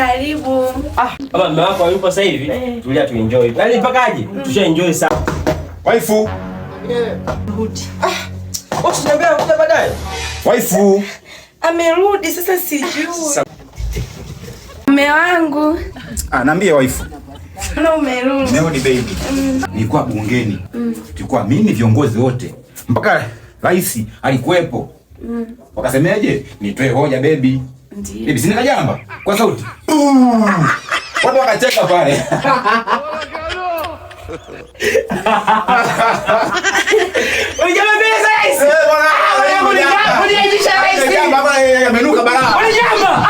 Karibu. Ah, kama mume wako yupo sasa hivi, tulia tu enjoy. Yaani mpaka aje? Tusha enjoy sana. Waifu. Rudi. Wewe usiniambia kuja baadaye. Waifu. Amerudi sasa sijui. Mume wangu. Ah, niambie waifu. Mbona umerudi? Leo ni baby. Nilikuwa bungeni. Tulikuwa mimi viongozi wote. Mpaka rais alikuwepo. Wakasemeje? Nitoe hoja baby. Ndiyo. Baby, sina kajamba kwa sauti. Watu wakacheka pale. Ulijamba mbele za rais. Eh, bwana. Uliaitisha rais. Kajamba bwana, amenuka balaa. Ulijamba.